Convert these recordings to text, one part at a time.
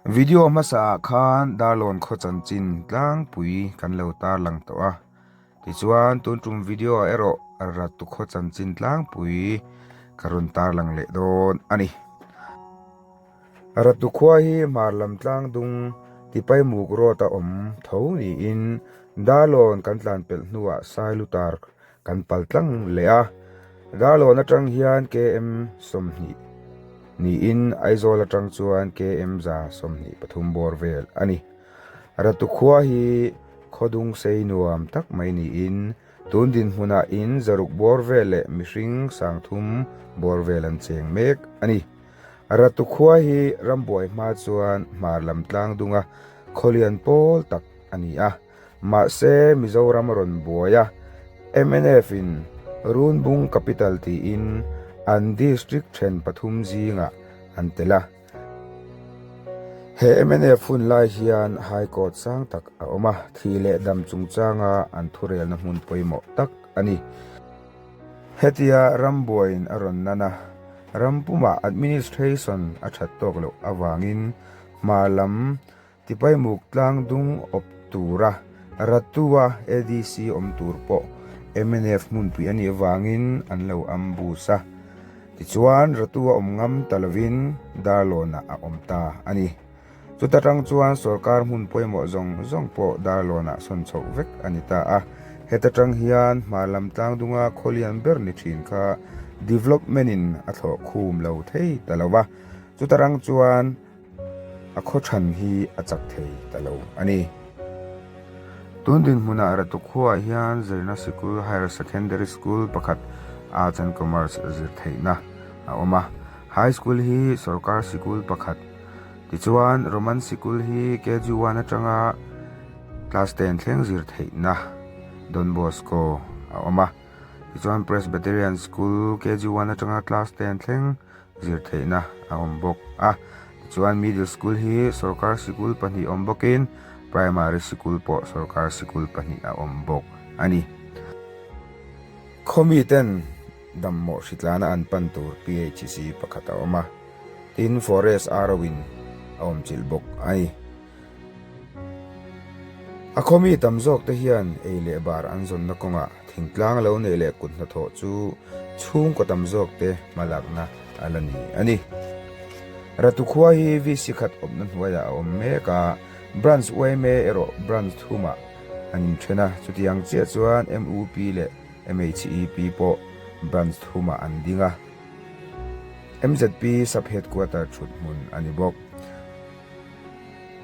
Video hmasa ah khan Darlawn khaw chanchin tlangpui kan lo tarlang tawh a, tichuan tun tum video ah erawh Ratu khaw chanchin tlangpui ka rawn tarlang leh dawn a ni. Ratu khua hi hmar lam tlang dung Tipaimuk road a awm tho niin Darlawn kan tlan pelh hnuah Sailutar kan pal tlang leh a. Darlawn atang hian KM 20 niin Aizawl atang chuan KM 123 bawr vel a ni. Ratu khua hi khawdung sei nuam tak mai niin tun dinhmunah in zaruk bawr vel leh mihring 30 bawr vel an cheng mek a ni. Ratu khua hi rambuai hma chuan hmar lam tlang dunga khawlian pawl tak a ni a. Mahse, Mizoram a rawn buai a, mnf in Runbung Capital tiin an district then pathum zingah an tel a. He mnf hun lai hian High Court sang tak a awm a, thih leh dam chungchanga an thurelna hmun pawimawh tak a ni. Hetia rambuaiin a rawn nan a, ram pumah administration a that tawk loh avangin hma lam Tipaimuk tlang dung awp tura Ratua ADC awm tur pawh mnf hmunpui a nih avangin an lo ambush a. Tichuan Ratua awm ngam ta lovin Darlawnah a awm ta a ni. Chuta tang chuan sorkar hmun pawimawh zawng zawng pawh Darlawnah sawn chhoh vek a ni ta a. Heta tang hian hmar lam tlang dunga khawlian ber ni thin kha development in a thlawh khum lo thei ta lo va. Chuta rang chuan a khaw than hi a chak thei ta lo a ni. Tun dinhmunah Ratu khuaah hian zirna sikul Higher Secondary School pakhat Arts and Commerce zir theihna a awm a. High School hi sorkar sikul pakhat Tichuan, Roman sikul hi KG one atanga class ten thleng zir theihna Don Bosco a awm a. Tichuan, Presbyterian School KG one atanga class ten thleng zir theihna a awm bawk a. Tichuan, Middle School hi sorkar sikul pahnih awm bawkin Primary sikul pawh sorkar sikul pahnih a awm bawk a ni. Khawmi ten Dammawh hritlana an pan tur PHC pakhat a awm a, tin Forest RO in a awm chilh bawk a ni. A khawmi tam zawk te hian ei leh bar an zawnna kawngah thingtlang lo neih leh kut hnathawh chu chhungkaw tam zawk te hmalakna a la ni a ni. Ratu khua hi VC khat awmna hnuaiah a awm mek a, Branch yma erawh Branch thumah an inthen a, chutiang chiah chuan MUP leh MHEP pawh branch thumah an ding a, MZP sub-headquarter thut hmun a ni bawk.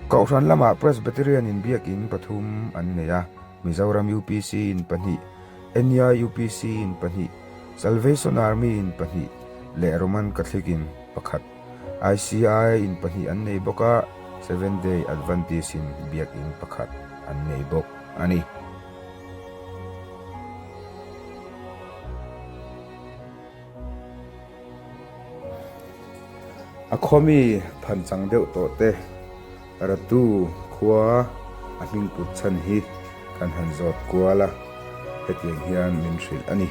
Kohhran lamah Presbyterian in biakin pathum an nei a, Mizoram UPC in pahnih, Enya UPC in pahnih, Salvation Army in pahnih leh Roman Catholic in pakhat. ICI in pahnih an nei bawk a, Seventh Day Adventist in biakin pakhat an nei bawk a ni. A khawmi phan chang deuh tawh te Ratu khua a hming put chhan hi kan han zawt kual a, hetiang hian min hrilh a ni.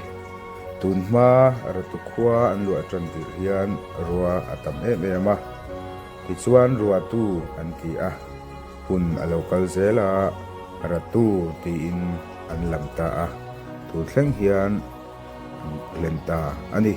Tun hma Ratu khua an luah tan tirh hian rua a tam em em a, tichuan ruahtu an ti a. Hun a lo kal zel a, Ratu tiin an lam ta a, tun thleng hian an hlen ta a ni.